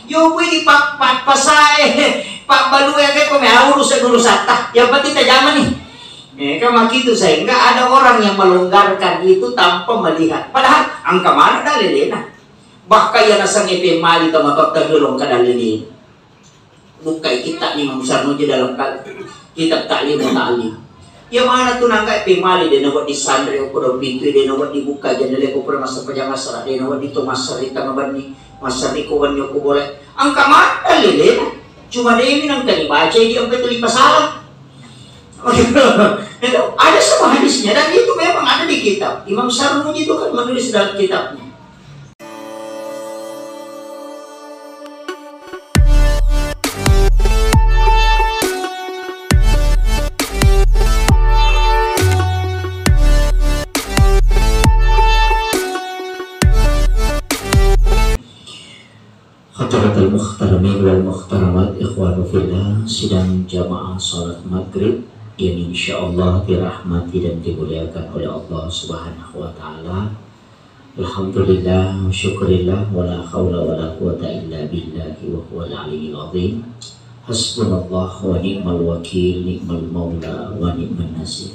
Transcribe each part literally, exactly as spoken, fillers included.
Yo, kui di pak, pak, pasae, pak balu ya, kayak kome, ah, urusan, urusatta. Yang penting tajamani. Eh, kan makitu, sehingga ada orang yang melonggarkan itu tanpa melihat. Padahal angka mana dalilena. Bahkan yang nasange pemali tama totta dulu angka dalilena. Bukkai kitab Imam Sarnuji dalam ka-, kitab Ta'lim wa Ta'lim. Iya mana tu nangka pemali de nawa di sanre ko do pintu de nawa di buka jendela ko pura masa pajang asara de nawa di to masari tama banni, masari ko banni ko boleh. Angka mana lele? Cuma de ini nangka dibaca di angka itu lipasala. Ada semua hadisnya dan itu memang ada di kitab Imam Sarnuji itu kan menulis dalam kitabnya. Hadratal muhtaramin wal muhtaramat, ikhwanu fillah, sidang jamaah salat maghrib yang insyaallah dirahmati dan dimuliakan oleh Allah Subhanahu wa Ta'ala. Alhamdulillah, syukurillah, wala haula wala quwata illa billahi wa huwal aliyyil azim. Hasbunallah wa ni'mal wakil, ni'mal maula wa ni'man nasir.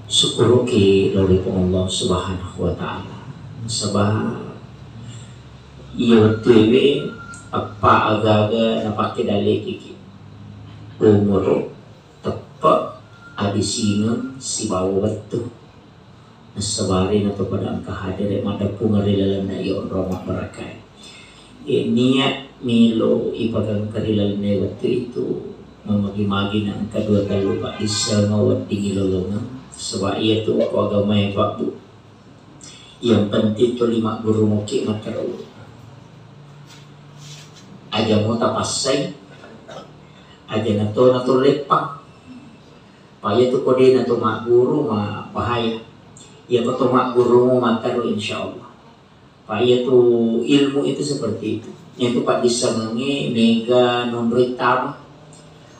Syukuruki lao ri Puang Allah Subhanahu wa Ta'ala. Sebab iya wettuewe eppa aga-aga napake dalekiki. Umuru, teppe, adisingeng, sibawa wettu. Nassabari na to pada engka hadere maddeppungeng ri lalenna iya onrong mabbarakae. E, niat melo ipagangka ri lalenna wettu itu mamagi-magi na engka dua tellu paddissengeng weddingngi lolongeng, saba iyatu ko agamae, Pak, Bu. Yang penting tuli magguru moki matteru. Aja mo tapassai, aja na to na to leppang. Pa iyatu ko de na to magguru ma bahaya. Iya ko to magguru mo matteru insyaallah. Pa iyatu ilmu itu seperti itu. Iyatu paddissengengnge mega nonroi tama.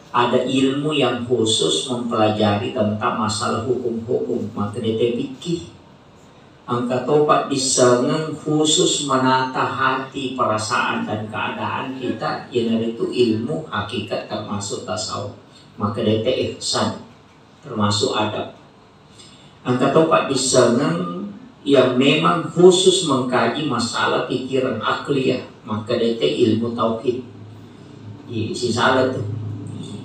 Ada ilmu yang khusus mempelajari tentang masalah hukum-hukum, maka de te pikki. Engka to paddissengeng khusus menata hati, perasaan, dan keadaan kita, iyanaritu ilmu hakikat termasuk tasawuf. Maka de te ihsan, termasuk adab. Engka to paddissengeng yang memang khusus mengkaji masalah pikiran akliyah, maka de te ilmu tauhid. Di sisala tu.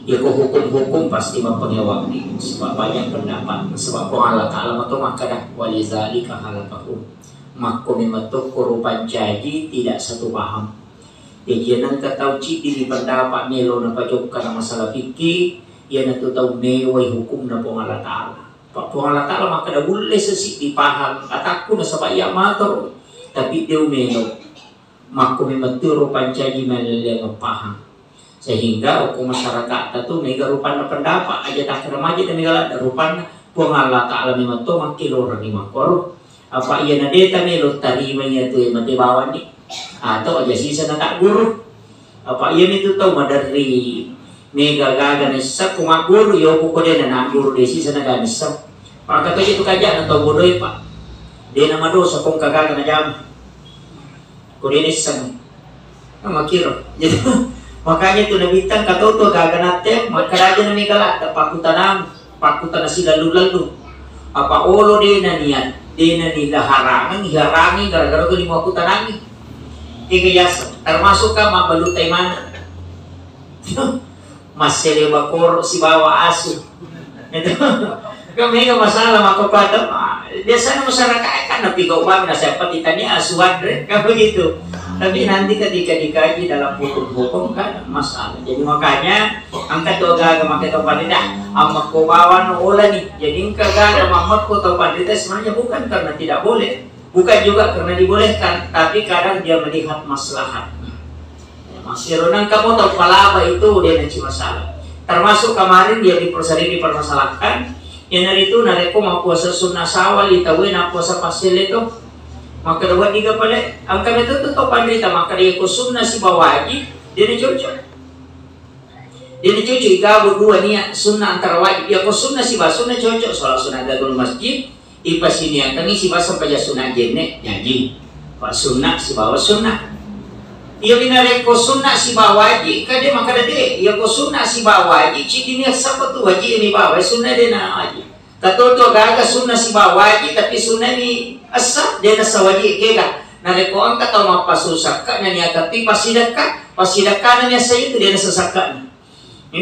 Ya ko hukum-hukum pasti mapengewang ni. Sebab banyak pendapat. Sebab ko Allah Ta'ala mato makkada, "Walizalika khalaqahum." Makko memang to ko rupancaji tidak satu paham. Jadi, nengka tau ciddi di pendapat melo na pajokka na masalah fikih, iyanatu tau mewai hukumna Puang Allah Ta'ala. Pa Puang Allah Ta'ala makkeda, "Ulle sesi dipahang atakku nasaba iya mator, tapi deu melo." Makko memang tu rupancaji malelleang pahang. Sehingga okko masyarakatta tu mega rupanna pendapat, aja takkeda maje na mega ladde rupanna, Puang Allah Ta'ala memang to makkelorengngi makkoro. Apa iya na de ta melo tarima iya tu mate bawang ni. Atau aja sisa na tak guru. Apa iya mitu tau maderri mega gaga nessa ko magguru, yo ko de na guru de sisa na gaga nessa. Maka to itu kaja na tau bodoi, Pak. De na madosa ko gaga na jama. Ko de nisseng. Kan makkiro. Jadi, makanya tu Nabitta engka to tu gaga natte, makkeda aja na mega ladde pakkutanang, pakkutana silallu-lallu. Apa olo de na niat, de na ni harangi, harangi gara-gara ko di makkutanangi. Ega yaseng, termasuk ka mabbalu taimana. Massele bakoro sibawa asu. Itu. Kan mega masalah makkokkoe. Ah, biasanya masyarakat kan napi gau bang, nah, siapa ditanya asu anre, kan begitu. Tapi nanti ketika dikaji dalam hukum-hukum kan masalah. Jadi makanya angkat dua gaga makai tau pandita, amma ko bawang ola ni. Jadi engka gaga mammakko tau pandita sebenarnya bukan karena tidak boleh. Bukan juga karena dibolehkan, tapi kadang dia melihat maslahatnya. Ya, maksudnya, nang kamu tahu palaba itu dia nanti masalah. Termasuk kemarin dia diper-, sering dipermasalahkan, iyanaritu narekko mappuasa sunna Syawal, itawe nappuasa passelle to. Maka dua tiga pale, angka itu tuh to pandita, maka dia ko sunna sibawa wajib, dia cocok. Dia cocok, igabu dua niat, sunna antara wajib. Ya ko sunna sibawa sunna cocok, sholat sunat tahiyatul masjid, ipasiniakangngi sibawa sempajang sunat jenne, jaji. Pak sunat sibawa sunat. Iya mi narekko sunna sibawa waji, ka de makkeda de. Iya ko sunna sibawa waji, ciddi ni essa pa tu waji ni bawa, sunna de na waji. Katoto gaga sunna sibawa waji, tapi sunna ni essa, de na essa waji kega. Narekko engka tau mappasusakka, na niatepi passidekka, passidekka na ni essa itu, de na essa sakka ni.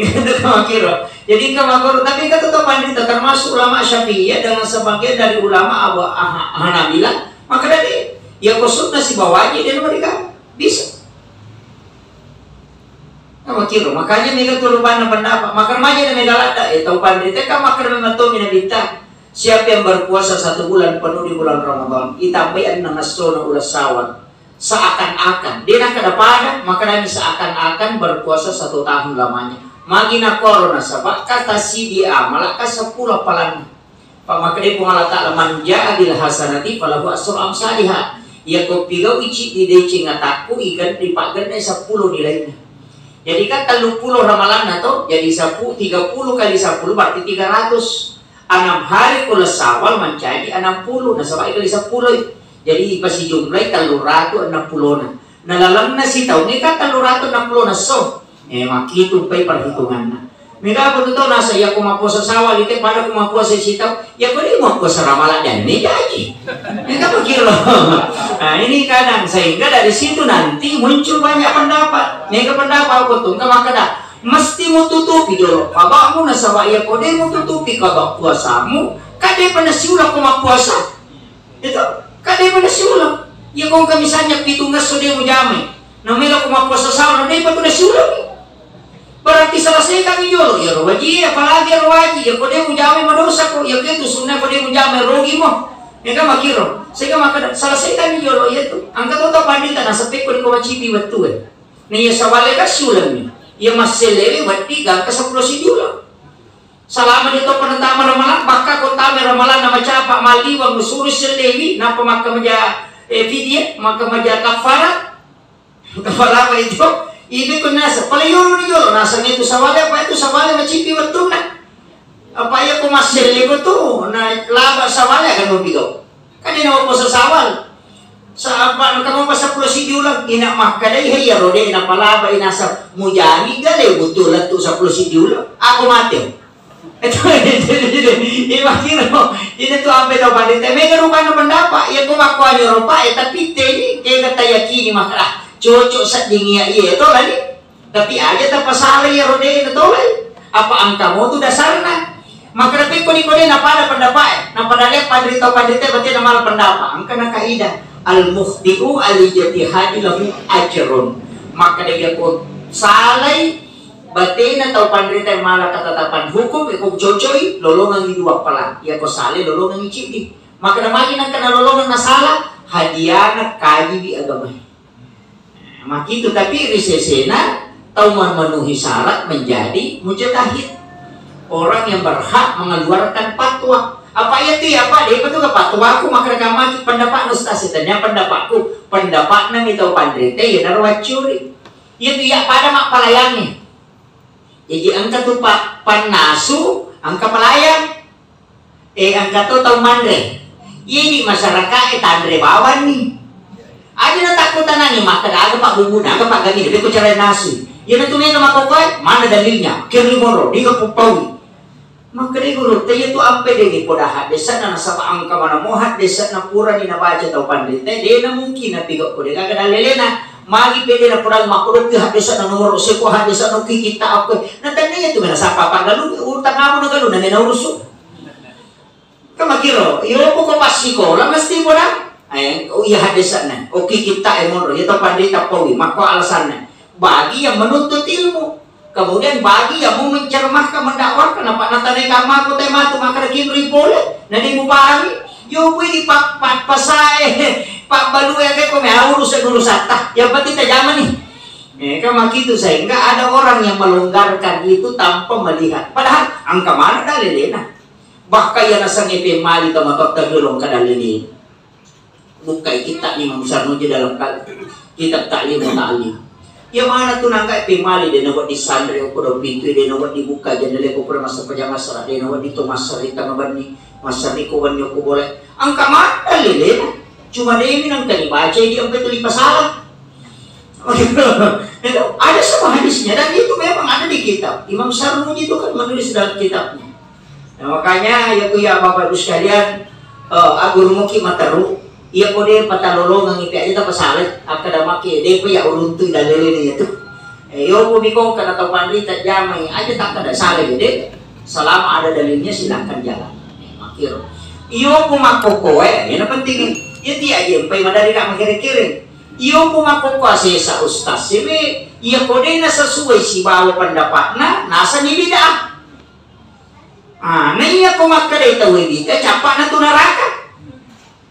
Itu makiro. Jadi engka makiro, tapi engka tetap panrita, termasuk ulama Syafi'iyah dengan sebagian dari ulama Abu Ah-, Hanabilah, makkeda de, iya ko sunna sibawa waji, de na mereka bisa. Nah, makiro, makanya mega tu rupanna pendapat. Makkeda maja na mega ladda, eh, tau panrita kan makkeda memang to mi nabitta. Siapa yang berpuasa satu bulan penuh di bulan Ramadan, itambai enneng essona uleng Syawal. Seakan-akan. De nakkeda pada, makkeda mi seakan-akan berpuasa satu tahun lamanya. Magi nakoro nasaba kata sidi amala ka seppulo palanna. Pammakkeda Puang Allah Ta'ala, "Man jaa bil hasanati falahu asru amsaliha." Iya ko pigau'i ciddi deceng atakku, ikan dipaggenna seppulo nilaina. Jadi kan telluppulo ramalanna to, jadi seppulo, tiga puluh kali sepuluh berarti tiga ratus. Enam hari uleng Syawal mancaji enam puluh, nasaba kali seppulo. Jadi pasijumlai telluratu enam pulona. Na lalenna sitaungnge kan telluratu enam pulona so. Eh, makkitu pai perhitunganna. Mega apa tu tau nasa, iya ko mappuasa Syawal ite pada ko mappuasa sitau, iya ko de mappuasa Ramalang dan ni jaji. Mega begitu. Nah, ini kadang sehingga dari situ nanti muncul banyak pendapat. Mega pendapat apa tu? Engka makkeda, mesti mututupi dulu qada'mu nasaba iya ko de mututupi qada puasamu, kan de pernah siulang ko mappuasa. Itu, kan de pernah siulang. Iya ko engka misalnya pitungngesso de mujamai. Na melo ko mappuasa Syawal, na depa tu nasiulang. Berarti selesaikan mi jolo, iyaro waji, apalagi iyaro waji, iya ko de mujamai madosa ko, iya ko itu sunnah ko de mujamai rogi mo. Iya kan makiro. Sehingga makkeda, selesaikan mi jolo, iya tu. Engka to tau panrita nasaba ko de ko macipi wettu e. Na iya Syawal kan siulang mi. Iya massellewe wedding gangka seppulo sidi ulang. Salama de to penentama Ramalang, bakka ko tama Ramalang na macapa maliwang suru sellewi, napa makka maja, eh, fidya, makka maja kafarat. Kafara apa itu? Ini ko nasa, pale yolo ni yolo, nasa itu Syawal apa itu Syawal macipi wettunna. Apa iya ko masselle ko tu, na laba Syawal kan mau pigau. Kan ina mappuasa Syawal. Sa apa engka mappuasa seppulo sidi ulang, ina makkedai, "Hei, iyaro de napalaba inasa mujami gale butu lettu seppulo sidi ulang. Aku mate." Itu, itu, itu, itu, itu, itu, itu tu ampe tau panrita. Mega rupanna pendapat, iya ko makkuani rupa, eh, tapi teni, kega tayakini makkeda, ah, cocok sedding iya, iya, to lagi. Tapi aja tapasala iyaro de natolai. Apa engka mo tu dasarna? Makkeda pekko ni ko de napada pendapat e, napada le panrita-panrita e berarti namala pendapat. Engka na kaidah. Al mukhti'u al ijtihadi lahu ajrun. Makkeda iya ko salai batena tau panrita e mala ketetapan hukum, iya ko cocoi lolongangi dua pelang. Iya ko salai lolongangi ciddi. Makkeda magi nengka nalolongeng nasala, hadiana kajiwi agamae. Makitu, tapi ri sesena tau memenuhi syarat menjadi mujtahid. Orang yang berhak mengeluarkan fatwa. Apa iya tu ya, Pak? Depa tu ke fatwaku, makkeda kamaki pendapatna Ustaz, setanya pendapatku. Pendapatna mi tau panrita, iyanaro waccuri. Iya tu ya pada mappalayangi. Jaji engka tu pa-, pannasu, engka palayang. Eh, engka to tau manre. Iye di masyarakat e tanre bawanni. Aja na takkutanangi makkeda aga pabbumbuna, aga paggamina, pekko cara nasui. Iyana tu mega makkokkoe, mana dalilnya? Kirri moro, diga puppaui. Makkeda guru, te iya tu ampe de ni poda haddesana nasaba engka mana mo haddesana purani nabaca tau panrita, de na mungkin napigau ko de gaga dalilena. Magi pede na poda makkodoki haddesana nomoro seko haddesana ki kita apa. Na tania tu mena sapa pagalu, utang amu na galu na mena urusu. Kan makkiro, iyo ko passikola mesti poda. Eh, oh iya haddesana. Oke, kita e monro, iya to panrita paui, makko alasanna. Bagi yang menuntut ilmu. Kemudian bagi yang mau mencermahkan, mendakwahkan, apa natanai kamma ko te matu makkeda kinri pole, na de mupahami. Yo pui di pa-, pa-, pasae, pabbalue ke ko me urus urusatta. Yang penting tajamani. Eh, kan makitu sehingga ada orang yang melonggarkan itu tanpa melihat. Padahal engka mana dalilena. Bahkan iya nasengnge pemmali tomatoatta riolo engka dalile. Bukkai kitta Imam Sarnuji dalam kal-, kitab Ta'lim wa Ta'lim. Iya mana tu nangka pemmali de nawedding sanre okko daung pintu, de nawedding bukka jendela ko pura massempajang asara, de nawedding to massari tengah benni, massari ko wenni okko bola. Engka mana dalilena. Cuma de mi nangka dibaca di ampe tu lipasala. Itu ada semua hadisnya dan itu memang ada di kitab. Imam Sarnuji itu kan menulis dalam kitabnya. Nah, makanya ya ku ya Bapak Ibu sekalian, eh, agurumuki materu, iya ko de patalolongang ipi aja tapasala, akkada maki de pa ya uruntu dalilnya itu. Eh, yo ko bikong kana tau panrita jamai aja tak kada salah ya de. Selama ada dalilnya silahkan jalan. Eh, makiro. Iyo ko makkokkoe, ini penting. Ya tiap jempai madari nak makere-kere. Iyo ko makkokko asesa ustaz sebe, iya ko de na sesuai sibawa pendapatna, nasani bid'ah. Ah, na iya ko makkeda tau bid'ah, cappa'na tu neraka.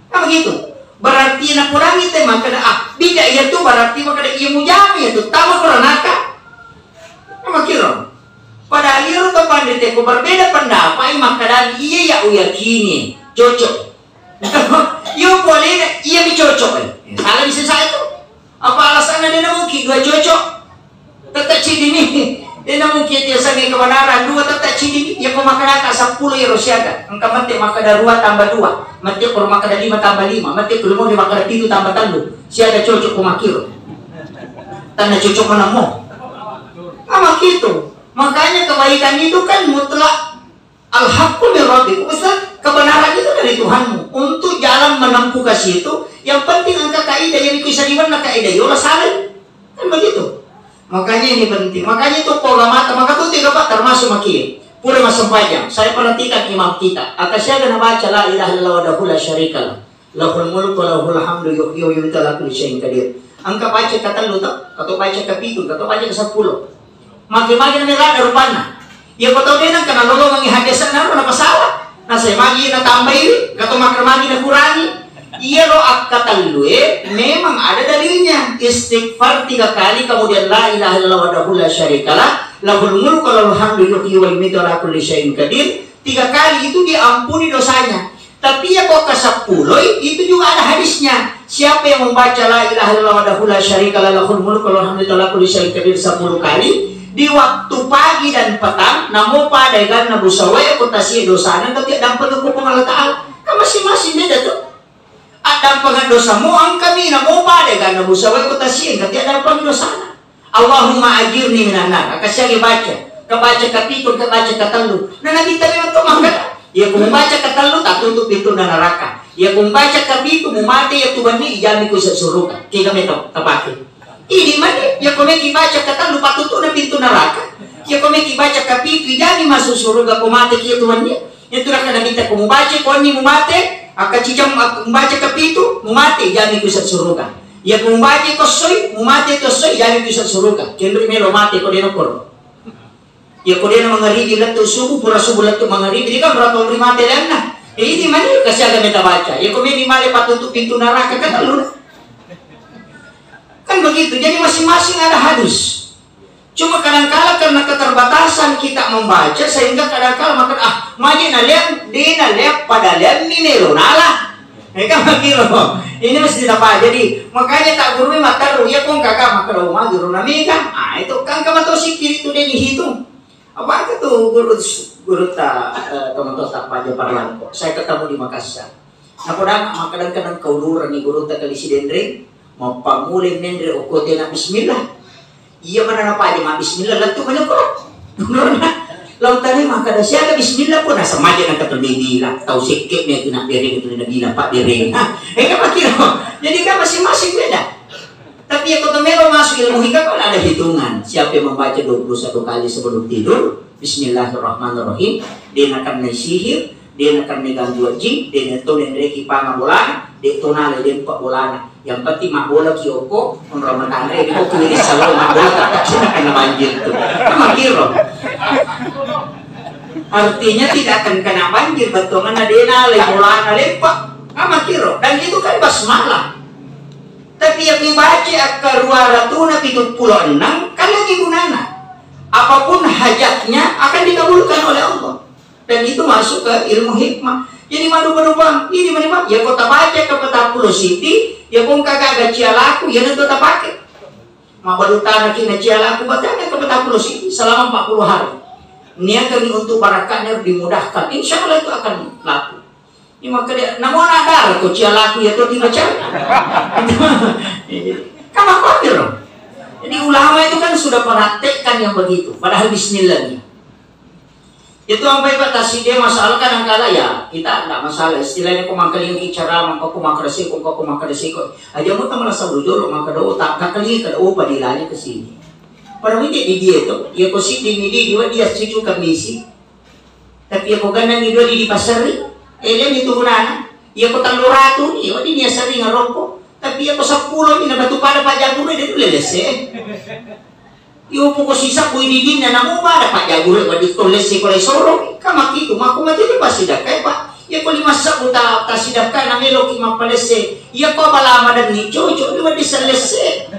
Kan begitu. Berarti na purangi te makkeda, ah, bid'ah iya tu berarti makkeda iya mujami iya tu, tama ko neraka. Kan makiro. Padahal iyaro to pandita ko berbeda pendapat, makkeda iya ya uyakini cocok. Iyo boleh, iya mi cocok, eh. Salah bisa saya tu. Apa alasanna de na mungkin dua cocok? Tette cidini. De na mungkin dia sangi kebenaran dua tette cidini. Iya ko makkeda seppulo iyaro siaga. Engka mette makkeda dua tambah dua. Mette ko makkeda lima tambah lima. Mette ko lima makkeda pitu tambah tellu. Siaga cocok ko makiro. Tanna cocok menemu. Ah, makitu. Makanya kebaikan itu kan mutlak. Al-haqqu min rabbikum, Ustaz, kebenaran itu dari Tuhanmu. Untuk jalan menempuh ke situ, yang penting engka kaidah yang bisa diwarna kaidah, yola salah. Kan begitu. Makanya ini penting. Makanya itu pola mata, maka itu tiga pak termasuk maki. Pura massempajang. Saya perhatikan imam kita. Akasiaga na baca la ilaha illallah wahdahu la syarikalah. Lahul mulku wa lahul hamdu yuhyi wa yumiitu ala kulli syai'in qadir. Engka baca katellu to, kato baca kapitu, kato baca kaseppulo. Magi-magi na merada rupanna. Iya ko tau de nengka nalolongengi haddese'na ro napasala. Nasai magi natambai, kato makkeda magi nakurangi. Iya ro akkatellu e memang ada dalilnya. Istighfar tiga kali, kemudian la ilaha illallah wahdahu la syarikalah, lahul mulku wa lahul hamdu yuhyi wa yumiitu ala kulli syai'in qadir. Tiga kali itu diampuni dosanya. Tapi iya ko kaseppuloi, itu juga ada hadisnya. Siapa yang membaca la ilaha illallah wahdahu la syarikalah lahul mulku wa lahul hamdu ala kulli syai'in qadir sepuluh kali di waktu pagi dan petang, namo pada ganna busawae ko tasie dosana, tapi dampeng ko Puang Allah Ta'ala. Kan masing-masing beda tu. Addampeng dosamu engkami, namo pada ganna busawae ko tasie, tapi dampeng dosana. Allahumma ajirni minan nar. Akasiagi baca. Kabaca kapitu, kabaca katellu. Na Nabi tadi waktu makkeda, iya ko mubaca katellu, tatutup pintu neraka. Iya ko mubaca kapitu, mumate iya tu banni, ijami ku suruga. Kega meto tapake. Ini mani, iya ko meki baca katellu, patutup na pintu neraka. Iya ko meki baca kapitu, ijami masuk suruga ko mate ki iya tu banni. Itu raka Nabi ta ko mubaca ko anni mumate, akkacijang mubaca kapitu, mumate, ijami ku suruga. Iya ko mubaca ko soi, mumate to soi, ijami ku suruga. Kenri melo mate ko deno koro. Iya ko deno mangaribi lettu subuh, pura subuh lettu mangaribi, di kan berapa ri mate lenna. Eh, ini mani kasiaga meta baca. Iya ko meni male patutup pintu neraka kan lu. Kan begitu. Jadi masing-masing ada hadis. Cuma kadangkala karena keterbatasan kita membaca sehingga kadangkala maka ah maje naleang de naleang pada leang ni melo nala. Eh kan begitu. Ini mesti dapat. Jadi makanya tak guru materru ya pun kakak maka rumah guru namika. Ah itu kan kamu tahu sikir itu dia dihitung. Apa itu guru guru tak eh, teman-teman tak baca parlangko. Saya ketemu di Makassar. Napodangnga makkadang-kadang kaulureng ni gurutta kali Sidenreng, mappammula menre okko tena bismillah. Iya mana napaja ma bismillah lettu manyokro. Lautani makkada siaga bismillah pun nasamaja nangka tuli bilang tau sekke ni tu nak bereng tu nak bilang pak bereng. Hah, eh kan makkiro. Jadi kan masing-masing beda. Tapi ya kota melo masuk ilmu hikam kan ada hitungan. Siapa yang membaca dua puluh satu kali sebelum tidur, Bismillahirrahmanirrahim, de nakenna sihir, de nakenna gangguan jin, de nato lenreki panga bolana, de to nala lempa bolana. Yang penting mabbola ki okko, onrong matanre, ko kiri salo mabbola tak kena banjir tu. Kan makkiro. Artinya tidak akan kena banjir, bettuanna de nala bolana lempa. Kan makkiro. Dan itu kan basmalah. Tapi yang dibaca akka dua ratus tujuh puluh enam, kan lagi gunana. Apapun hajatnya akan dikabulkan oleh Allah. Dan itu masuk ke ilmu hikmah. Jadi madu-madu bang, ini mana bang? Ya kota baca ke peta pulau siti, ya kong kagak gacia laku, ya nanti tak pakai. Mabadu tanah kina cia laku, batanya ke peta pulau siti selama empat puluh hari. Niatkan untuk barakatnya dimudahkan, insya Allah itu akan laku. Ini maka dia, namun ada ko cia laku ya tuh tiba cia. Kamu khawatir loh. sudah praktekkan yang begitu, padahal bismillah nih. Itu sampai Pak Tasik dia masalah kadang kala ya, kita nggak masalah. Istilahnya ko mangkalinga ki ceramah, ko makkarasi ko, ko makkarasi ko. Aja mau tahu merasa bujur, maka do tak kali kada upa dilari ke sini. Pada minta di dia tu, ya ko si di dia, dia cucu kami si. Tapi ya ko gandang di dua di pasari, eh, dia itu gunana. Ya ko tanggo ratu, ya di dia sering ngaroko. Tapi ya ko sepuluh ni na batu pada Pak Jagure, dia tu lelese. Iyo poko sisabbu ididinna, namo pada Pak Jagure wedding tollesse ko lai soro. Ka makitu, mako mati tu passidakkai, Pak. Iya ko lima sabbu ta, tasidakka na meloki mappalesse. Iya ko bala madenni cocok ni wedding sellesse.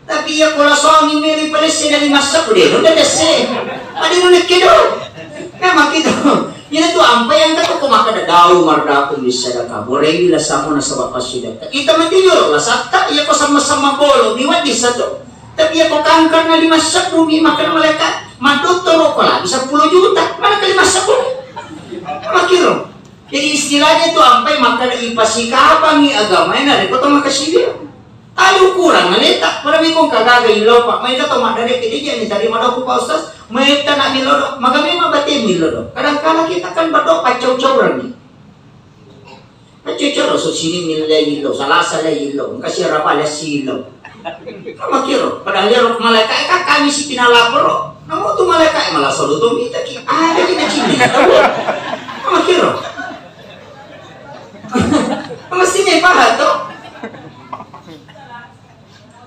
Tapi iya ko lasongi meli palesse dari lima sabbu de, no de lesse. Adi no nekke do. Ka makitu. Iyana tu ampai engka to ko makkeda, "Dau mardakung di sadaka, borewi lasamu nasaba passidakka." Ita mati jolo lasatta, iya ko sama-sama bolo, mi wedding sato. Tapi iya ko kanker na lima sebbu mi makkeda malaikat, "Madottoro ko lagi seppulo juta, mana ke lima sebbu?" Makkiro. Jadi istilahnya tu ampai makkeda ipasikapangi agamae narekko to makasiwiro. Tali ukurang aleta, pada mekong kagaga illo, Pak. Maega to maddadekke, deja ni tadi madaku, Pak Ustaz. Maetta na millo do, maga memang batin millo do. Kadang kala kita kan berdoa pacau-cauran ni. Pacau-cau so sini millo illo, Salasa lai illo, engka si Araba lai si illo. Kan makkiro, padahal ero malaikat kan kami si pinalaporo. Namo tu malaikat malah solo to mita ki. Ada ki na cini. Kan makkiro. Mestinya paham to.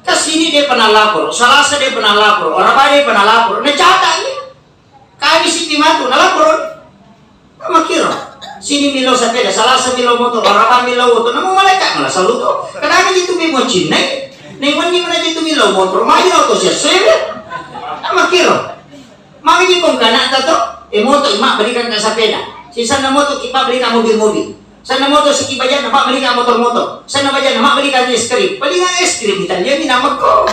Kasini de pernah lapor, Salasa de pernah lapor, Araba de pernah lapor, na catat ni. Kami sini matu, na lapor. Makkiro. Sini milo sepeda, Salasa milo motor, Araba milo motor, namo malaikat malah saluto. Kadang itu mi mo cinnai. Ni wenni mana itu milo motor, maju auto sia sebe. Makkiro. Magi kong kana tato, e moto ima belikan ka sepeda. Sisanna moto ki pa belikan mobil-mobil. Sanna moto siki bajanna pa belikan motor-motor. Sanna bajanna ma belikan es krim. Belikan es krim Italia ni nama ko.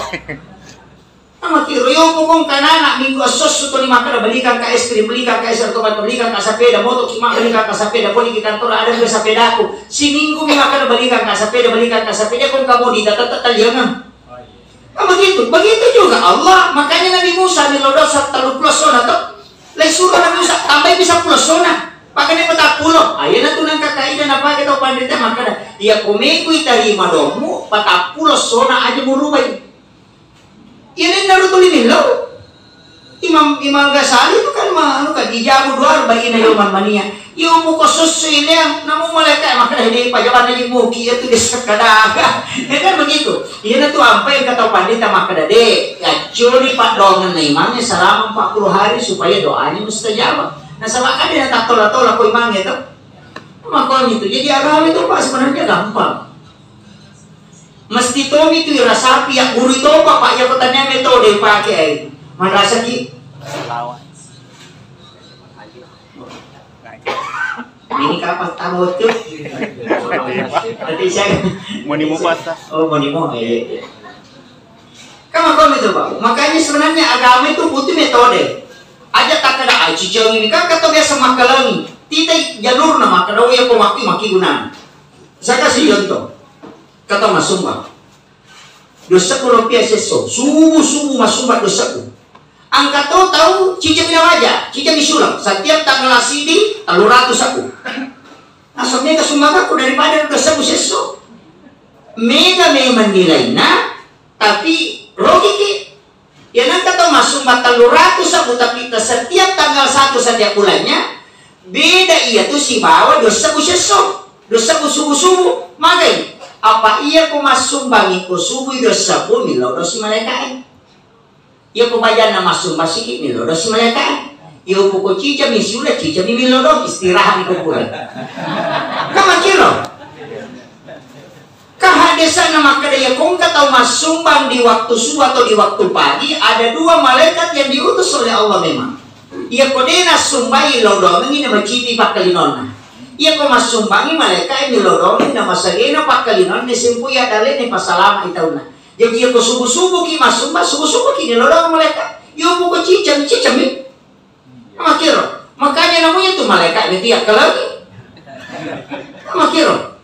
Nama kiro yo pokong kanana minggu asosu to ni makkeda belikan ka es krim, belikan ka es krim, belikan ka sepeda, moto ki ma belikan ka sepeda, poli ki kantor ada juga sepedaku. Si minggu mi makkeda belikan ka sepeda, belikan ka sepeda, kong kamu di tata tata liangan. Kan begitu, begitu juga Allah. Makanya Nabi Musa millau dosa tellu pulo sona to. Lai suruh Nabi Musa tambai bisa pulo sona. Pakane patappulo. Ayana tu nangka kaidah napake tau pandita makkeda, iya komeku itarima domu patappulo sona aja murubai. Iya nenna rutuli millau. Imam, Imam Ghazali itu kan ma-, anu kan, ijabu dua arba'ina yauman mania. Iya muko susu ini yang namu malaikat makkeda, "Hei, pajaban lagi muki itu di sekadar." Ya kan begitu. Iya na tu ampai kata pandita makkeda, "De, accuri paddoangenna imamnya selama empat puluh hari supaya doanya mustajabah." Nah, sama kan dia tak tolak-tolak ko imamnya itu. Makanya itu. Jadi agama itu, Pak, sebenarnya gampang. Mesti tomi tu irasapi, ya guru itu apa, Pak? Ya pertanyaan metode pakai ai. Manrasaki? Selawat. Ini kapan tahu tuh? Nanti saya Moni mau patah. Oh, moni mau. Iya, iya. Kan makanya itu, Pak. Makanya sebenarnya agama itu butuh metode. Aja tak ada ai cicing ini kan kata biasa makalangi. Tidak jalurna maka ya kau maki maki gunanya. Saya kasih contoh. Kata Masumba. Dua sebbu rupiah sesso. Subuh-subuh Masumba dua sebbu. Engka to tau cicami nawaja, cicami sulang. Setiap tanggal sidi, tellu ratu sebbu. Asal mega sumbangakku daripada dua sebbu sesso. Mega memang nilaina, tapi rogiki. Ya, nengka tau massumba tellu ratu sebbu, tapi ta-, setiap tanggal satu setiap bulannya, beda iya tu sibawa dua sebbu sesso, dua sebbu subuh-subuh. Magai? Apa iya ko massumbangi ko subuh dua sebbu, millau dosi malaikae. Iya ko bajanna massumba siki, millau dosi malaikae. Iya ko cicami sula, cicami millau do, istirahat ko pulang. Kan makkiro? Ka hadesana makkeda, iya ko engka tau massumbang di waktu subuh atau di waktu pagi, ada dua malaikat yang diutus oleh Allah memang. Iya ko de nassumbai, lao doangengngi na macipi pakkalinonna. Iya ko massumbangi, malaika'e lao doangengngi na masagena pakkalinonna, sempoi adalene pasalama'i taunna. Jaji iya ko subuh-subuh ki massumba, subuh-subuh ki ni lao doangeng malaikat. Iya ko cicami, cicami. Makkiro, makanya namanya tu malaikat itu ya kalau makkiro.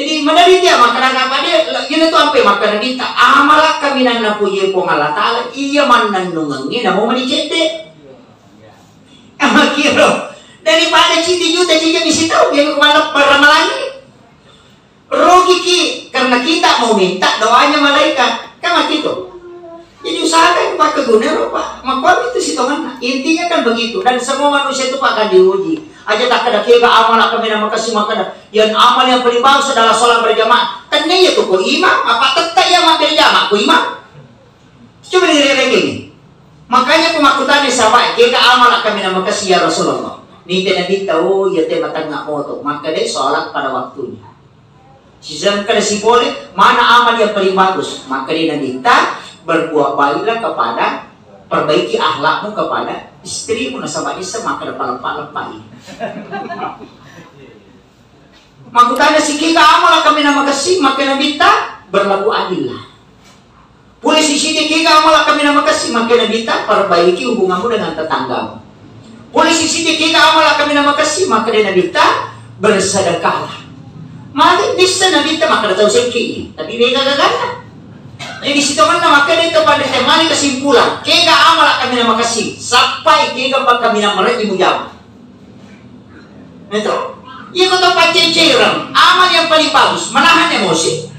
Jadi, maderri dia makkeda apa dia, iyana tu ampe makkeda kita, amala kaminang napojie Puang Allah Ta'ala, iya mannennungengnge namo mani cedde. Makiro, daripada cedde juta cija bisi tau, dia ko maleppa ramalangi. Rogiki karena kita mau minta doanya malaikat. Kan begitu. Jadi usahakan pakai guna, Pak. Makuami itu sitonganna. Intinya kan begitu. Dan semua manusia itu, Pak, akan diuji. Aja tak ada kega amal akan mina makasih makan. Yang amal yang paling bagus adalah sholat berjamaah. Kan iya tuh kok imam, apa tetap ya mak berjamaah kok imam? Coba dilihat lagi nih. Makanya aku makkutanya sahabat, kega amal akan mina makasih ya Rasulullah. Nih Nabi tahu ya tema tengah moto. Maka dia sholat pada waktunya. Siseng kada sipole, mana amal yang paling bagus? Maka dia Nabi ta, berbuat baiklah kepada, perbaiki akhlakmu kepada istrimu, nasaba dissa maka depa leppa-leppai. Makkutana sikika amal kami nama kasih, maka Nabi ta, berlaku adillah. Pole sisidi kega amal kami nama kasih, maka Nabi ta, perbaiki hubunganmu dengan tetanggamu. Pole sisidi kega amal kami nama kasih, maka Nabi ta, bersedekahlah. Maka bisa Nabi ta, maka tau sekki, tapi mega gagana. Jadi sitonganna maka itu pada temani kesimpulan, kega amal kami nama kasih, sampai kega kami nama reji mujama. Itu. Iya ko tau paccecereng, amal yang paling bagus, menahan emosi.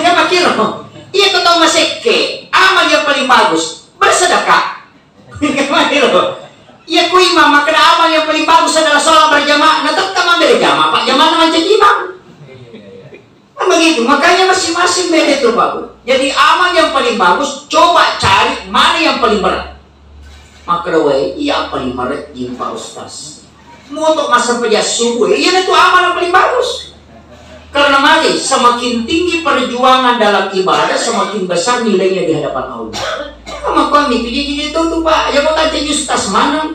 Kan makiro. Iya ko tau masekke, amal yang paling bagus, bersedekah. Kan makiro. Iya ko imam, makkeda amal yang paling bagus adalah sholat berjamaah. Nah, tetap ambil jamaah, Pak. Jamaah mancaji imam. Kan begitu, makanya masing-masing beda itu, Pak. Jadi amal yang paling bagus, coba cari mana yang paling berat. Makkeda wae, iya paling marejjing Pak Ustaz. Moto massempajang subuh, iya itu amal yang paling bagus. Karena magi semakin tinggi perjuangan dalam ibadah, semakin besar nilainya di hadapan Allah. Sama kami itu jadi itu tuh Pak, ya mau tanya Ustaz mana?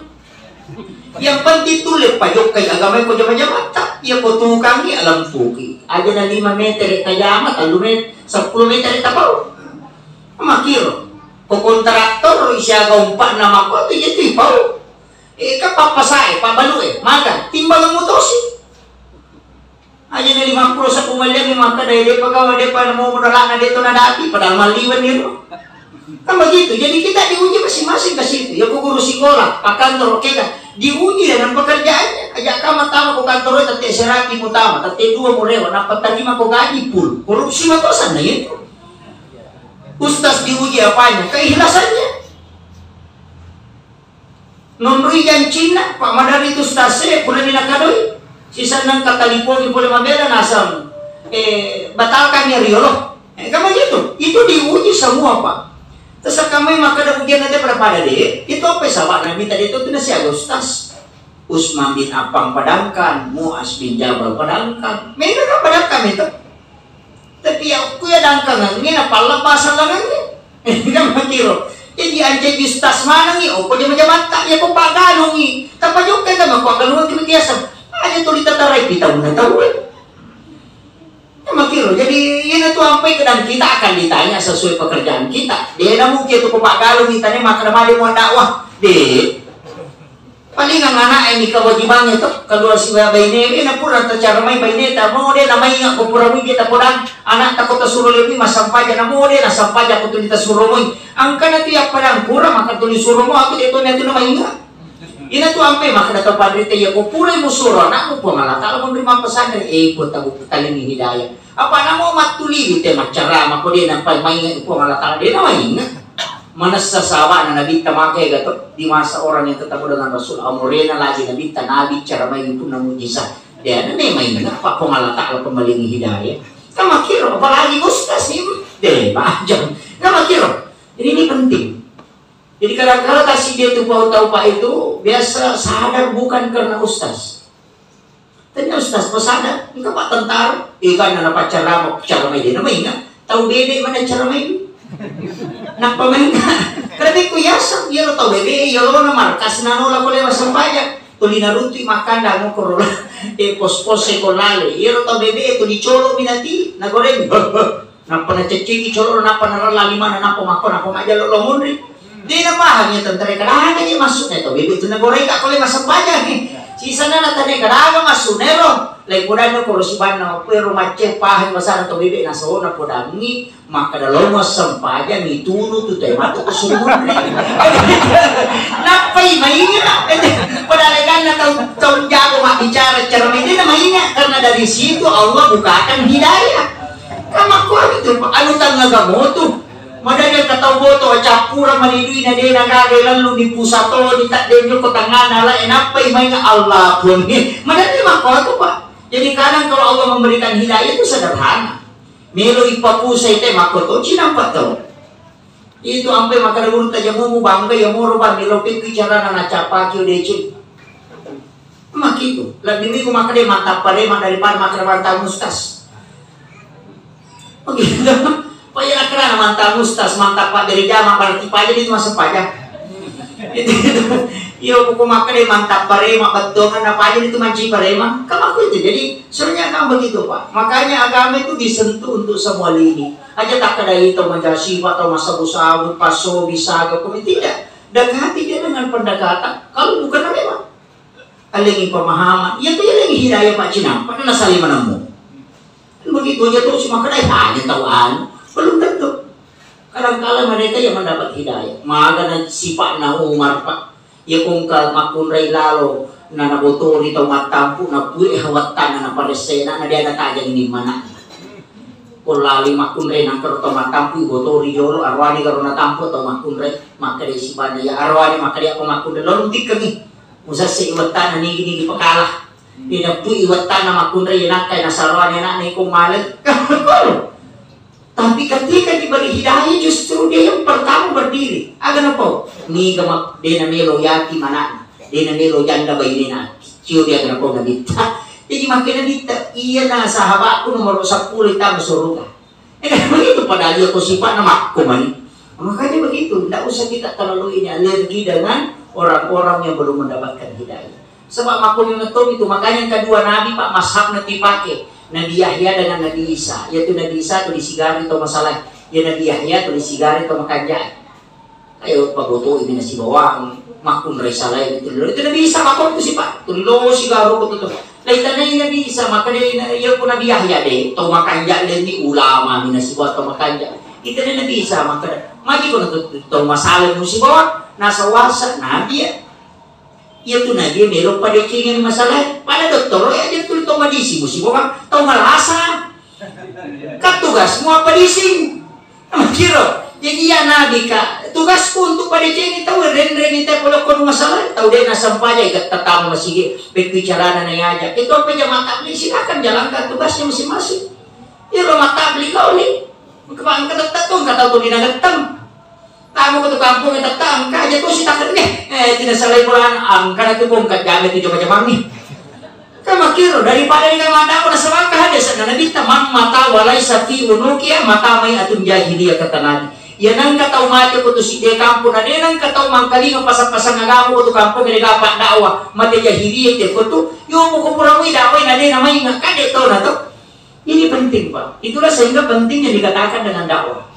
Yang penting tulle pajokkai agama ko jama-jamatta. Iya ko tukangi alampuki. Aja na lima meter tajama, tellu meter, sepuluh meter tapau. Makiro. Ko kontraktor siaga umpa nama ko tu jadi pau. Eh, ka pappasae, pabbalu e, maka timbangan mutosi. Aja na lima puluh seppuh malliang maka dai depa gawa depa namo modalana deto nadapi padahal malliwen iro. Kan begitu. Jadi kita diuji masing-masing ke situ. Ya ku guru sekolah, pakantoro kega diuji dengan pekerjaannya. Aja kama tama ko kantoro tette serapi mutama, tette dua murewa, napa tarima ko gaji pul. Korupsi matosan na itu. Ustaz diuji apanya? Keikhlasannya. Nonroi jancinna, Pak, madari tu stase, purani nakadoi. Sisenna engka talipongi pole mabela naseng, eh, batalkan ya riolo. Eh, kan begitu. Itu diuji semua, Pak. Terus kami makkeda ujian nanti pada-pada deh. Itu apa sahabat Nabi tadi itu tuh nasi Agustus. Usman bin Affan padangkan, Muaz bin Jabal padangkan. Mereka kan padangkan itu. Tapi ya, ku ya dangkangengnge, napallebba sellengengnge. Kan makiro. Jadi, ancaji ustas manengngi, okko jama-jamatta, ya ko paggalungi. Tapajokka jama ko aggalungi biasa. Aja tuli tatarai pitaunna tau. Kan makiro. Jadi, ina tu ampai kedang kita akan ditanya sesuai pekerjaan kita. Dia namu kia tu ko paggalungi, tanya makan made mau dakwah. Deh. Palingang ana'e mi kewajibangnge to, keluar siba bainewe, na pura tacara mai baineta, mo de namainga ko pura muji tapodang, ana'ta ko tasuro lebbi massampaja, na mo de nassampaja ko tuli tasuro moi. Angkana tu yappadang pura maka tuli suro mo, aku de to natu namainga. Ina tu ampe maka data panrita ya ko pura musuro anakmu Puang Allah Taala monri mappesanre, eh, ko tabu talingi hidayah. Apa namo mattuliwi te maccarama ko de nampai mainga Puang Allah Taala, de namainga. Manessa sahabana Nabitta maka ega to di masa orang yang ketemu dengan Rasul, amorena lagi Nabitta, Nabi cara mai punna mujizat. De na memang inga apa Puang Allah Taala pembalingi hidayah. Kamakiro apalagi ustaz ini de bajang. Kamakiro. Jadi ini penting. Jadi kadang-kadang kasih dia tuh tahu pak itu biasa sadar bukan karena ustaz. Tanya ustaz, pesanna, engka pak tentara, eh kan nana pacarama, pacarama ini nama ingat, tahu bebek mana cara main? Napa main? Karena ku yasang, iya lo tahu bebek, iya lo na markas nano lah boleh masam pajak. Tuli naruntu makan dah mau korola, eh pos-pos sekolah le, iya lo tahu bebek, tuli colo minati, na goreng. Nappa nacecceki colo, nappa narella lima, nappa makko, nappa majjalo lo munri. De napahang ya tentara, kadang aja maksudnya to bebek tu nagoreng ka kole masam pajak nih. Sisana na tane garaga massunero, lai podana koro sibanna, kuero macce pahang basana to bebe na sona podangi, makkada lo massempajang itunu tu te matu ko sumurri. Nappai mainga, padahal kan na tau tau jago mabbicara cara medena mainga, karena dari situ Allah bukakan hidayah. Kamakkuami tu anu tangga gamotu. Madani engka tau boto cappurang mani duina de nagaga lellu ni pusa to ni tadde jokko tangngana la e nappai mainga Allah pun ni. Madani makko tu Pak. Jadi kadang kalau Allah memberikan hidayah itu sederhana. Melo ipapusai te makko to cinampa tau. Itu ampe makkada guru tajamumu bangga ya moro ba melo pekki carana nacapaki deceng. Makitu, lebbi minggu makkeda mantap parema daripada makkeda mantap mustas. Begitu. Paya nakkeda mantap mustas, mantap pabbere jama, berarti paja itu masuk paja. Itu, itu. Iyo, buku makkeda mantap parema, betongan apa aja itu manci parema. Kan aku itu. Jadi, sebenarnya kan begitu, Pak. Makanya agama itu disentuh untuk semua lini. Aja tak ada itu menjadi sifat atau masa usaha, paso, bisa, tidak. Dekati dia dengan pendekatan. Kalau bukan memang. Alengi pemahaman, iya tu alengi hidayah paccinampa, na saling menemmu. Begitu aja terus, maka dai hanya tahu anu, belum tentu. Kadangkala mereka yang mendapat hidayah. Magana sipa'na Umar, Pak. Iya kongka makkunrai lalo, na nabotori tau mattampu, na pue hawattana na paressena, na dia ada tajang ini mana. Ko lali makkunrai nangkero tau mattampu, botori jolo, arwani karo natampu tau makkunrai, makkeda sipa'na ya arwani, makkeda apa makkunrai, lalu tikkengi. Musassi iwettana nigi-nigi pekala. Didappui iwettana makkunrai nakkai nasarwani anakna iko male. Koro. Tapi ketika diberi hidayah justru dia yang pertama berdiri. Aga napau? Niga mak dena melo yatim anakna. Dena melo janda bainena. Cio dia aga napau nabitta. Jadi makkeda nabitta, iya na sahabatku nomor sepuluh tama suruga. Eh, begitu padahal iya ko sipa'na makko mani. Makanya begitu, tidak usah kita terlalu ini alergi dengan orang-orang yang belum mendapatkan hidayah. Sebab makko memang itu, makanya yang kedua nabi Pak mazhabna dipake Nabi Yahya dengan Nabi Isa, yaitu Nabi Isa tu disigari atau masalah, ya Nabi Yahya tu disigari atau makanjai. Ayo pabotoi mina sibawang, makkunrai salai itu. Itu Nabi Isa makko tu sipa, tu lo sigaro ko tu. Laitanai Nabi Isa, maka dia iya ko Nabi Yahya de, tau makanja de ni ulama mina sibawa tau makanja. Itu Nabi Isa maka maji ko tu tau masalah musibawa, nasawasa Nabi ya. Iya tu Nabi melo padecengi masalah. Pada dottoro ya dia tu tau madisi musibawa, tau malasa. Kan tugasmu apa dising? Makkiro. Jadi iya nabi ka, tugasku untuk padecengi tau renrengi te pole ko masalah tau de nasempajang, iga tatama masigi, pekki carana na yaja. Itu apa jamaah tabligh, silakan jalankan tugasnya masing-masing. Iya lo matabligh kau ni. Engka engka tetta tu, engka tau tu dinagetteng. Tamu ko tu kampung tetta, engka aja tu sitakenne. Eh, tidak salah bulan, engka na tu ko engka jame tu jama-jamangi. Kan makkiro, daripada engka madawa nasabakka hadis na Nabitta, "Man mata wa laisa fi unuqihi mata mai'atun jahiliyah," kata Nabi. Iya nengka tau mate ko tu sidde kampung, na de nengka tau mangkalinga pasang-pasang agama ko tu kampung, de dapat dakwah, mate jahiliyah te ko tu, yo ko pura mui dakwah na de namainga, kan de tona to. Ini penting, Pak. Itulah sehingga pentingnya dikatakan dengan dakwah.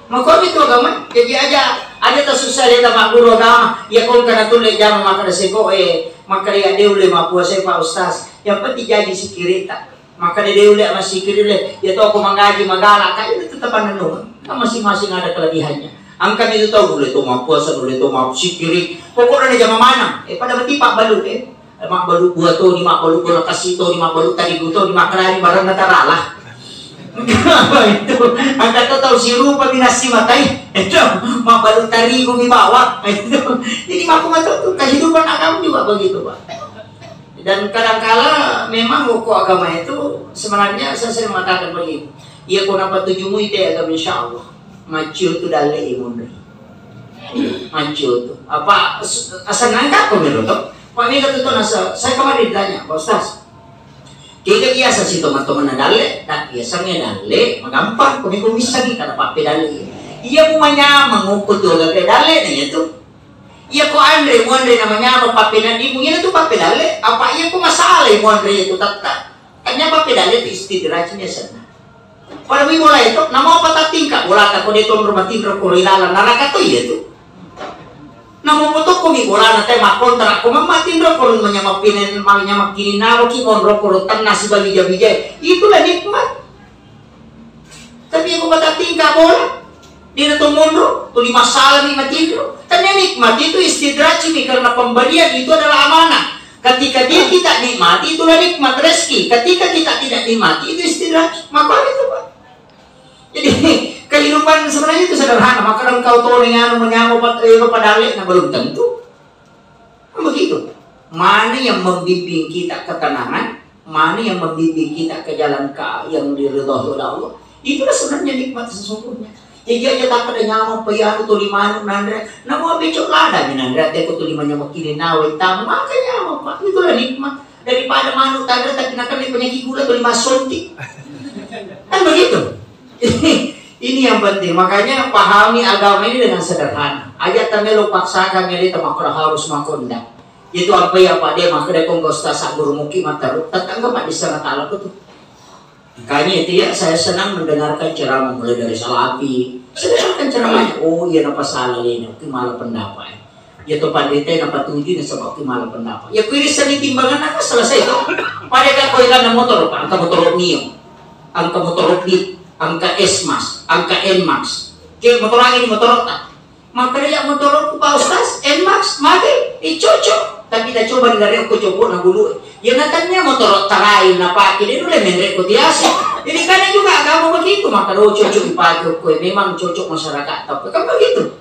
Makomi tu agama, jadi aja, aja tak susah dia tak guru agama. Ya kau kena tulis jama maka ada seko, eh, maka dia dia boleh mampu saya Pak Ustaz. Yang penting jadi sikirita. Maka dia dia boleh sama sikir boleh. Ya tu aku mengaji magala, kan itu tetap anu. Kan masing-masing ada kelebihannya. Angkat itu tahu boleh tu mampu asal boleh tu mampu sikiri. Pokoknya ada jama mana? Eh pada berarti Pak Balu eh. Mabbalu bua toni, mabbalu bola kasi toni, mabbalu tarigu toni, makkarani barang natarala. Itu, angka to tau sirupa minassi matai. Itu, mabbalu tarigu mi bawang. Itu. Jadi, makku matu tu, kehidupan agama juga begitu, Pak. Dan kadangkala memang hukum agama itu sebenarnya saya sering mengatakan begini. Iya ko napatujumu ite agama, insya Allah. Macio tu dalle imunri. Macio tu. Apa, s-, asal nangka ko mero to? Pak mega tu to nasa, saya kemarin ditanya, "Pak Ustaz, kega biasa si teman-teman na dalle?" Nah, biasanya dalle, magampang, ko mega bisa ni, kada pape dalle. Iya mu manyamang, uku tu gaga dalle, na iya tu. Iya ko anre, mu anre na manyamang, pape na di, mu iya tu pape dalle, apa iya ko masalah, mu anre itu tatta. Kan iya pape dalle tu istidraj biasanya. Pada mi bola itu, namo apa tatingka bola ta ko de tonro matinro ko ri lalang naraka to iya tu. Mamo potokko mi bolana te makkontrak ko mamma tinro ko manyameng pinen manyameng kininnawa ki monro ko tenna sibabija-bijai. Itulah nikmat. Tapi ko patatingka bola, dia na to monro, tuli masalah mi matinro. Karena nikmat itu istidraj mi karena pemberian itu adalah amanah. Ketika dia kita nikmati itulah nikmat rezeki. Ketika kita tidak nikmati itu istidraj. Maka itu, Pak. Jadi kehidupan sebenarnya itu sederhana. Maka engkau tone anu menyameng pat- eh, padale na belum tentu. Kan begitu. Mana yang membimbing kita ketenangan, mana yang membimbing kita ke jalan ka- yang diridhoi oleh Allah, itulah sebenarnya nikmat sesungguhnya. Jadi aja tak ada nyameng payanu tuli manu nanre, namu becok lada ni nanre, teko tuli manyameng kininnawa tamu, maka nyameng, Pak. Itulah nikmat. Daripada manu tanre tapi nakenna penyakit gula tuli massonti. Kan begitu. Ini yang penting. Makanya pahami agama ini dengan sederhana. Aja tamelo paksakan ngede tamakra harus makonda. Itu apa ya Pak, dia makkeda ko engka ustaz guru muki mataru. Tetangga Pak di sana taala tu. Makanya itu ya, saya senang mendengarkan ceramah mulai dari Salafi. Saya dengarkan ceramahnya. Oh iya, napa salah ini? Oke, malah pendapat. Ya to pandita napa tuju nasaba oke malah pendapat. Ya kuwi seni timbangan apa selesai to. Pada ka kowe kan motor, Pak, angka motor Mio, angka motor Beat, angka S-Max, angka N-Max. Ke motor angin motor tak. Maka dia motorku Pak Ustaz, N-Max, mage, eh, cocok. Tapi kita coba dengar aku coba na bulu. Ya natanya motor terakhir na pakai dia dulu menrek ko tiasi. Jadi kadang juga agama begitu, maka do cocok dipakai kowe memang cocok masyarakat tapi kan begitu.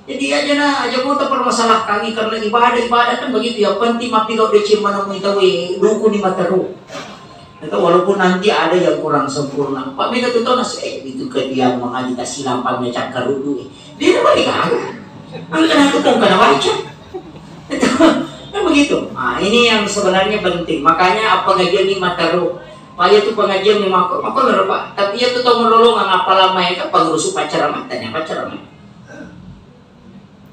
Jadi aja na aja mau permasalahkan karena ibadah ibadah kan begitu ya penting mapi lo decim menemui tawe dukuni mataru. Itu walaupun nanti ada yang kurang sempurna. Pak Mega tuh tahu nasi eh itu ke dia mengaji tak silampang ngecak karudu. Dia udah balik aja. Angkat aku kong kena baca. Itu kan begitu. Nah, ini yang sebenarnya penting. Makanya apa ngajian ini mataru. Pak ya tuh pengajian nih mako mako nggak Pak. Tapi ya tuh tahu melolong apa lama ya kan pengurus pacar amat tanya pacar amat.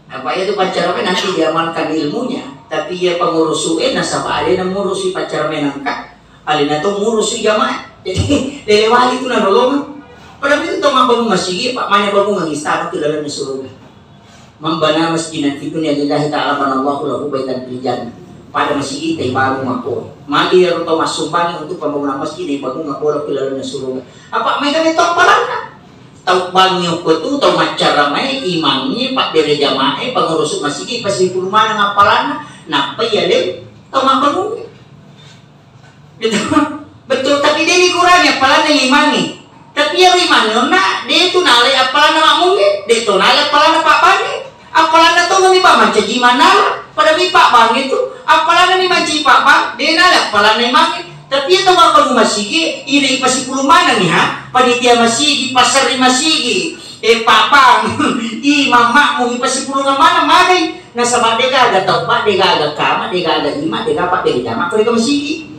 Apa itu pacarame nanti diamalkan ilmunya, tapi ya pengurus eh nasaba ada yang ngurusi pacarame nangka, alena to ngurusi jamaah. Jadi lele wali itu nanolong. Pada itu to mabbangun masigi, Pak, mana bangun istana ke dalam surga. Mambana masjidan fi dunia lillahi ta'ala banallahu lahu baitan fil jannah. Pada masigi teh bangun mako. Mati ya to masumbangi untuk pembangunan masjid yang bangun mako ke dalam surga. Apa mereka itu apalanna? Tau bangngi okko tu, tau maccaramae, imangnge, pabbere jamae, pangurusuk masigi, pasipulung maneng appalanna, nappa iyaleng tau mabbangungnge. Betul, betul, tapi de dikurangi appalanna imangnge. Tapi iyaro imangnge onna, de tu nalai appalanna makmungnge, de to nalai appalanna pabbangnge. Appalanna tongeng mi, Pak, mancaji imang nala, pada mi pabbangnge tu. Appalanna mi mancaji pabbang, de nala appalanna imangnge. Tapi iya tau mabbangung masigi, ina ipasipulung maneng mi, ha? Panitia masigi, passerri masigi, eh, pabbang, imang, makmum, ipasipulung maneng magai. Nasaba de gaga tau, Pak, de gaga kama, de gaga imang, de gaga pabbere jama, ko de gaga masigi.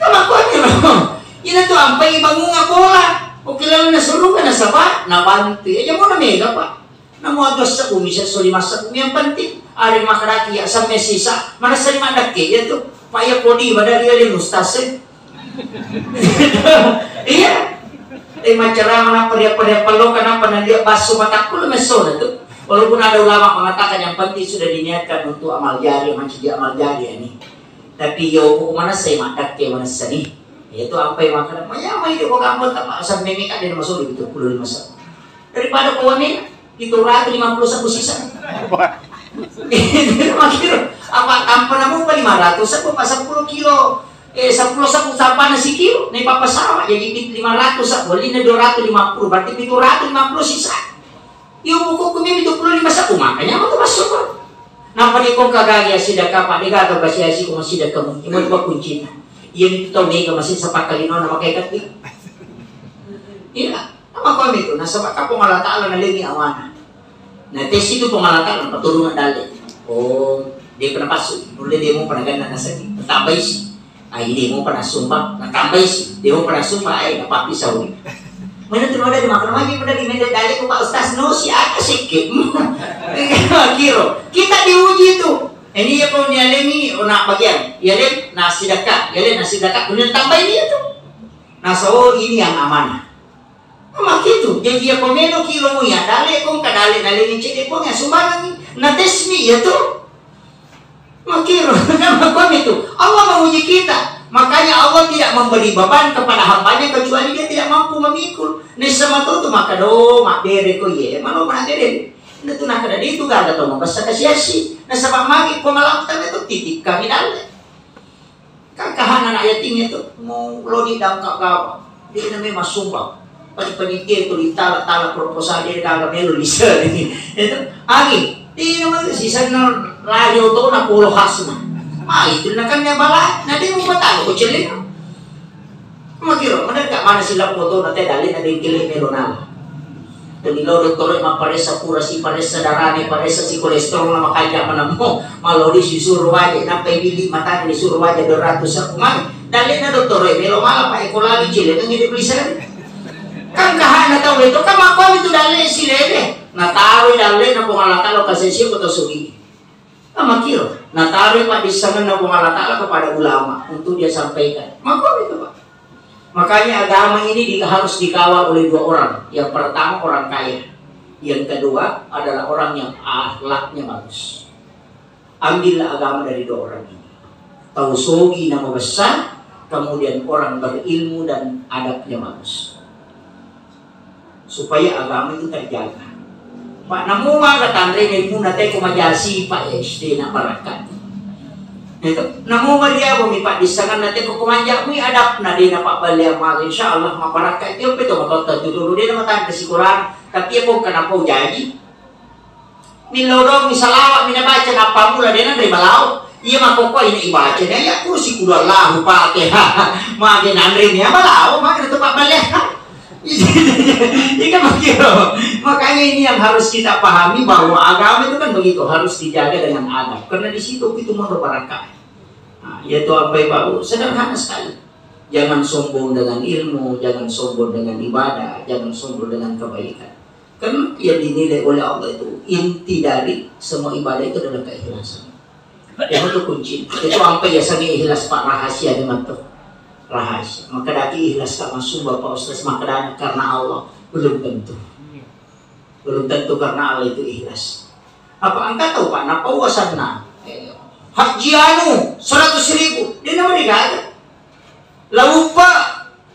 Kama ko ina tu ampai bangunga bola. Oke, lalu nasurunga nasaba nabantu. Ya, jamona mega, Pak. Namo atu assebu mi, sesso lima assebu mi, yang penting ada makkedaki ya, samme sisa, manessani maddakke, iya tu. Pak, iya kodi, pada dia dia mustas, eh. Iya. Eh, maccarama nappa dia, pada palloka nappa na dia basso matakku lo messona tu. Walaupun ada ulama mengatakan yang penting sudah diniatkan untuk amal jariah, mancaji amal jariah ini. Tapi yo ko manessai maddakke manessani. Iya tu ampai makkeda, maya mai de ko kampung tapa samme mi ka de masuk itu puluh lima assebu. Daripada ko wane, pitu ratu lima puluh assebu sisa. Makkiro, apa tampa namu pa lima ratu assebu, pa seppulo kilo, eh, seppulo assebu sampana sikilo, ne papa sama, jadi pit-, lima ratu assebu, lina dua ratu lima puluh, berarti pitu ratu lima puluh sisa. Iyo, bukuku mi pitu puluh lima assebu, makanya mau tu masuk. Napa ni kong kagagi asidaka, Pak, de gaga basi asi ko masidaka mu, imo tu kuncina. Iya, itu tau mega masih sepakalino nama kayak kati. Iya. Apa kami tu? Nasaba ka Puang Allah Ta'ala nalengi awana. Na tesi tu Puang Allah Ta'ala, paturunga dalle. Oh, de pernah pasu. Nulle de mo pernah ganna nasaki. Tambai si. Ai de mo pernah sumpah, na tambai si. De mo pernah sumpah, ai na papi sauri. Mana tu ada di makan lagi pada di mende dalle ko Pak Ustaz no si aka sikit. Kiro. Kita diuji tu. Ini ya kau nialengi, oh, nak bagian. Ialeng, nak sidaka. Ialeng, nak sidaka. Bener tambai dia tu. Nah, so ini yang amanah. Makkitu, jaji iyako meloki lo muya, dale ko engka dale, dale ngecek de ko sumbangangi. Natesmi ya tuh. Makiro, nama kami itu. Allah menguji kita. Makanya Allah tidak memberi beban kepada hambanya kecuali dia tidak mampu memikul. Nessa matu tu maka do mabbere ko ye, mano mabbere. Nda tu nakada itu gak ada tau mabessa kasiasi. Nasaba magi ko malam tame tu titik kami dalle. Kan kahana anak yatim itu mau lodi dangka gawa. Dia namanya masumba. Panitia itu ditala-tala proposal dia gaga melo lisa. Itu agi. Dia namanya si sana radio tu na polo khasna. Ma itu na kan ya bala. Na dia mau batalo ko celeng. Makiro, mana tak mana sila foto na teh dalil na dengkele melo nala. Tuli lo dottoro mapparessa pura si paressa darane, paressa si kolesterol na makanja manammo, malodi si suro waje, nappai bili matane di suro waje dua ratus aku mani. Dalena dottoro e melo mala pa eko lali cile kan ngede bisa. Kan kahana tau itu kan makko itu dalle si lele. Nataro dalle na Puang Allah Taala kasih siapa tau sugi. Kan makiro. Nataro paddissengenna Puang Allah Taala kepada ulama untuk dia sampaikan. Makko itu, Pak. Makanya agama ini di- harus dikawal oleh dua orang. Yang pertama orang kaya. Yang kedua adalah orang yang akhlaknya bagus. Ambillah agama dari dua orang ini. Tau sogi nama besar, kemudian orang berilmu dan adabnya bagus. Supaya agama itu terjaga. Pak, namu maga tanre ilmu na teko majasi, Pak, ya, S D na barakat. Itu, namu maria bo mi Pak dissangan na teko kemanjak mi adab na de na Pak bale maga, insya Allah mabarakka itu pe to matotta tu dulu de na matang ke sekolah, tapi ya kok kenapa jadi? Millau dong, mi salawat, mi nabaca, nappamula, de nanre balao. Iya makkokkoe ina ibaca, na iya kursi kudu Allahu Fatihah. Mage nanre ni balao, mage tu pabbalia. Iya kan begitu. Makanya ini yang harus kita pahami bahwa agama itu kan begitu, harus dijaga dengan adab. Karena di situ itu menurut barangkali. Nah, yaitu apa Ibu? Sederhana sekali. Jangan sombong dengan ilmu, jangan sombong dengan ibadah, jangan sombong dengan kebaikan. Kan yang dinilai oleh Allah itu inti dari semua ibadah itu adalah keikhlasan. Itu tuh kunci. Itu apa ya sami ikhlas Pak, rahasia di mata. Rahasia. Maka daki ikhlas tak masuk Bapak Ustaz maka karena Allah belum tentu. Belum tentu karena Allah itu ikhlas. Apa angka tahu Pak? Napa uasanna? Eh, Haji anu seratus ribu, dia nama digaga. Laupa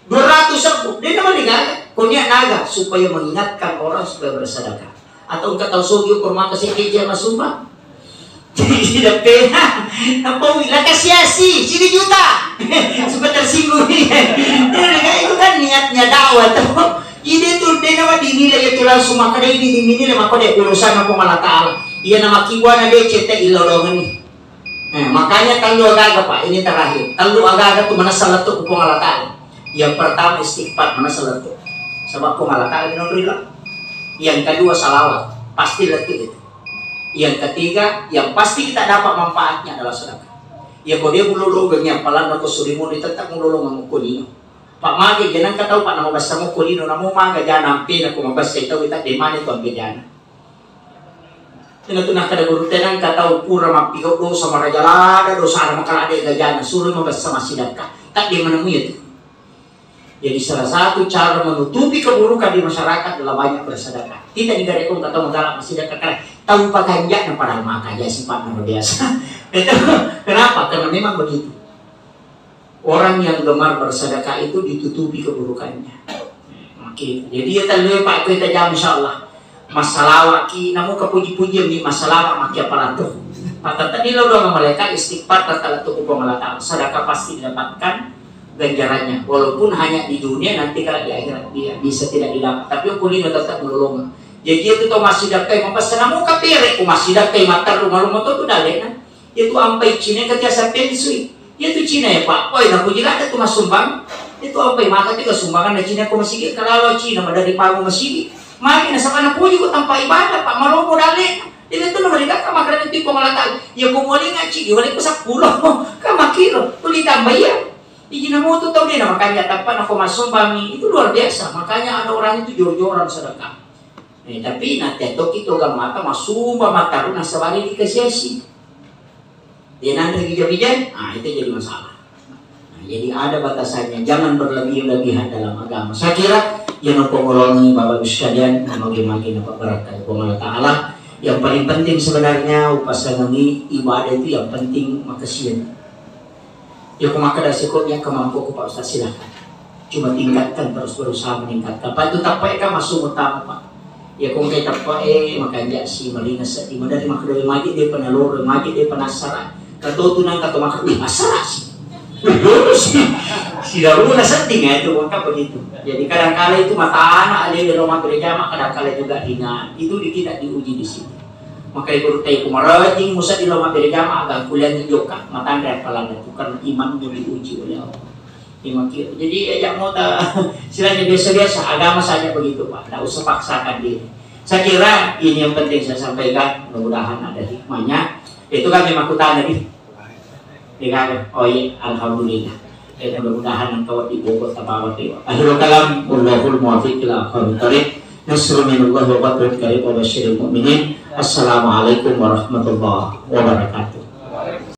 dua ratus ribu, dia nama digaga. Kau niat naga supaya mengingatkan orang supaya bersedekah. Atau engkau tahu sogi ukur maka saya kejar masumba. Jadi tidak pernah. Apa wila kasih asi sini juta supaya tersinggung. Itu kan niatnya dakwah tuh. Ide tu de nawa dinilai itu langsung maka de ini dinilai maka de urusan apa Allah Taala. Iya nama kiwana de cete ilolongan ni. Nah, makanya tellu agaga Pak, ini terakhir. Tellu agaga tu manessa lettu ku Puang Allah Taala. Yang pertama istighfar manessa lettu. Sebab Puang Allah Taala minonrila. Yang kedua salawat, pasti lettu itu. Yang ketiga, yang pasti kita dapat manfaatnya adalah sedekah. Ya kau dia bulolo gengnya apalan aku sulimu di tetap mulolo ngamukkulino. Pak mage jangan kau tahu Pak nama bahasa mukkulino namu maga jana ampe naku mabasa itu kita demane tu ampe jana. Ina tu nakkada guru tenang ka tau pura mappigau dosa maraja lada dosa ada makala de gajana suro mabessa massidakka. Tak dia menemui itu. Jadi salah satu cara menutupi keburukan di masyarakat adalah banyak bersedekah. Kita di garekong kata magala massidakka kan tau pakanjak na padahal maka aja sifat biasa. Itu kenapa? Karena memang begitu. Orang yang gemar bersedekah itu ditutupi keburukannya. Oke, jadi ya telu Pak kita jam insyaallah. Masalawaki namu kepuji-pujian di masalawak maki apalatu. Maka tadi lo doang malaikat istighfar tatkala tuku Puang Allah Taala. Sedekah pasti didapatkan ganjarannya. Walaupun hanya di dunia nanti kalau di akhirat dia bisa tidak didapat. Tapi kulino tetap melolong. Jadi itu to masih dapat mapasana mau kapere ku masih dapat matar rumah rumah tu tu dalena. Itu ampai Cina ke tiasa pensui. Itu Cina ya Pak. Oi, napuji lada tu masumbang. Itu ampai maka tiga sumbangan na Cina ko masigi kalau Cina madari pagu masigi. Magi na sabana puji ko tanpa ibadah Pak malomo dale. Itu tu mereka kan makanan itu pengelolaan. Ya ko mulai ngaji di wali ko sepuluh. Kan makiro. Tuli tambah iya. Iji namu tu tau dia makanya tanpa nako masumbangi itu luar biasa. Makanya ada orang itu jor-joran sedekah. Eh, tapi nanti toki tu gamata masumba mataru nasabari dikasiasi. Dia nanti bija-bija, ah itu jadi masalah. Nah, jadi ada batasannya, jangan berlebih-lebihan dalam agama. Saya kira yang pengolongi Bapak Ibu sekalian, magi-magi napa berkat Puang Allah Taala. Yang paling penting sebenarnya upasangangi ibadah itu yang penting makasian. Ya, ko makkeda siko, ya, kemampuanku, Pak Ustaz, silakan. Cuma tingkatkan terus, berusaha meningkatkan. Pak, itu tappa e kan masuk utama, Pak. Ya, ko engka tappa e, makanja si marina seddi, madari makkeda magi de penalur, magi de penasaran. Kato tu nang kato makkeda, "Wih, asara sih." Wih, lurus sih. Si daruna sedding ya itu, maka begitu. Jadi kadangkala itu matana ale ro mabbere jama, kadangkala juga ringan. Itu di-, tidak diuji di sini. Maka itu te ku marajing musa di ro mabbere jama, agak kuliah jokka, matanre apalanna tu karena imanmu diuji oleh Allah. Iman kita. Jadi ya, yang mau ta istilahnya biasa-biasa, agama saja begitu, Pak. Tidak usah paksakan diri. Saya kira ini yang penting saya sampaikan. Mudah-mudahan ada hikmahnya. Itu kan memang kutanya di Dikata, oh iya, alhamdulillah. Ya, mudah-mudahan engkau di Bogor tabawa dewa. Akhirul kalam, wallahul muwaffiq ila aqwamit thariq. Nasrun minallahi wa fathun qarib wa basyiril mu'minin. Assalamualaikum warahmatullahi wabarakatuh.